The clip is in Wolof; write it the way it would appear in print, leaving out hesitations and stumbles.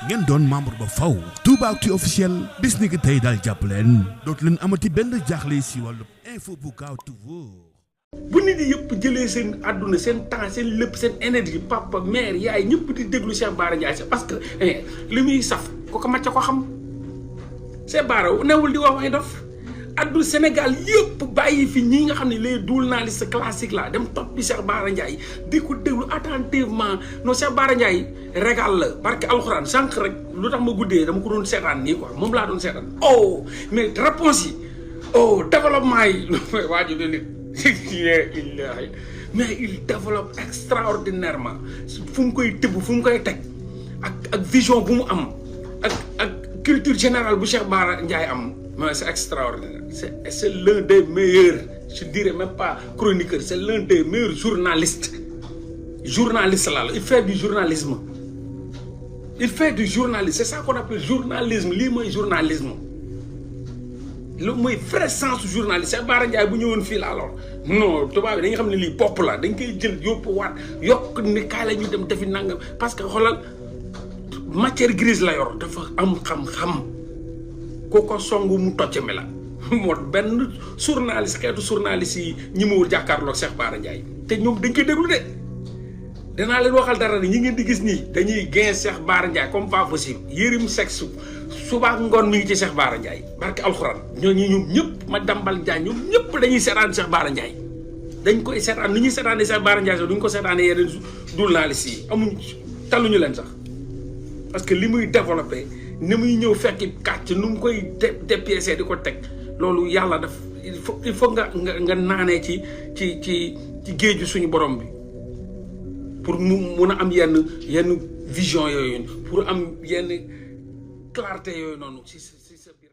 ngeen doon membre ba faw Toubactu officiel bis ni ki tey daal jàpp leen dootu leen amati benn jaaxle si wàllu info bu gaaw te wóor. bu nit yi yëpp jëlee seen àdduna seen temps seen lépp seen énergie papa mère yaay ñëpp di déglu Cheikh Bara Ndiaye c'est parce que li muy saf ko ko macca ko xam Cheikh Bara newul di wax waxi dof addu Sénégal yëpp bàyyi fi ñi nga xam ne les journalistes classiques la dem topp bi Cheikh Bara Ndiaye di ko déglu attentivement non Cheikh Bara Ndiaye régal la barke alxuraan sànq rek lu tax ma guddee dama ko doon seetaan nii quoi moom laa doon seetaan oh mais réponse yi oh développement yi waa ji de nit mais il développe extraordinairement fu mu koy tëbb fu mu koy teg ak vision bu mu am ak culture générale bu Cheikh Bara Ndiaye am mais c'est extraordinaire c'est l'un des meilleurs je dirais même pas chroniqueur c'est l'un des meilleurs journalistes là il fait du journalisme c'est ça qu'on appelle journalisme lii mooy journalisme lu mooy vrai sens journaliste Cheikh Bara Ndiaye bu ñëwoon fii la alors non tubaab bi dañu xam ne lii bopp la dañ koy jël yóbbu waat yokk ni kaay la ñuy dem defi nangam parce que xoolal matière grise la yor dafa am xam-xam ku ko songu mu tocc mi la moo benn journaliste xeetu journaliste yi ñi ma wul jàkkaarloog Cheikh Bara Ndiaye te ñoom dañ koy déglu de danaa leen waxal dara ni ñi ngeen di gis nii dañuy gain Cheikh Bara Ndiaye comme pas possible yërim sexe suba ngoon mi ngi ci Cheikh Bara Ndiaye barke alxuraan ñooñu ñoom ñëpp ma dambal Ndiaye ñoom ñëpp dañuy seetaan Cheikh Bara Ndiaye dañ koy seetaan ni ñuy seetaanee Cheikh Bara Ndiaye sax duñ ko seetaanee yeneen journalistes yi amuñ taluñu leen sax parce que li muy développé ni muy ñëw fekki kàcc nu mu koy dépiécé di ko teg loolu yàlla daf il faut nga naanee ci géeju suñu borom bi pour mu mun a am yenn vision yooyu pour am yenn clarté yooyu noonu si sa biir